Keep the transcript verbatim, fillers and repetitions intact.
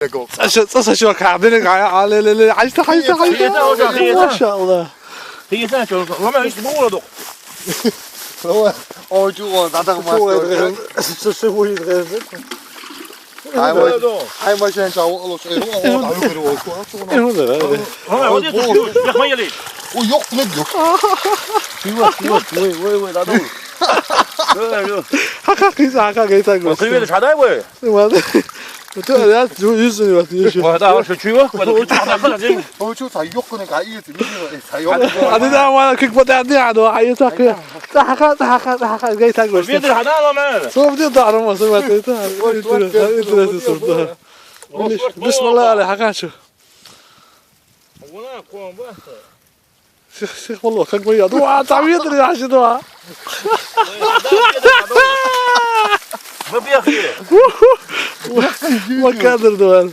Цӏаша, цӏаша шо кадили гая, але, ле, ле, айта, айта, айта. Хиета, хиета. Машалла. Хиета, чё, лама, ишт бу уродок. О, чугун, дадак мас. Ай, машин чаву, олос, эй, о, о, ай, эй, о, о, Э, вот это. Лама, вот это, чё, я хмаяли. О, ёк, не ёк. Чего, чего, ой, ой, ой, дадак. Хака киса, хака киса гос. Привет, шадай, ой. Вот. Вот я, ну, юзу, вот, юзу. Вот, а что, чего? Вот, вот, вот, вот. О, чё, са ёк, не ка, и ты, не, эй, са ёк. А ты там, вон, как вот это, а, ну, а я так, э, так, так, так, так, так, так, так, Привет, шадай, лама. Сов де даром, сов это, это, интересно, да. Бисмилла, але, хакачу. Вон, ком, вот. Сих, сих, валло, как бы я. Дуа, там ветер, я же дуа. Мы бегали. Ва кадр дуа.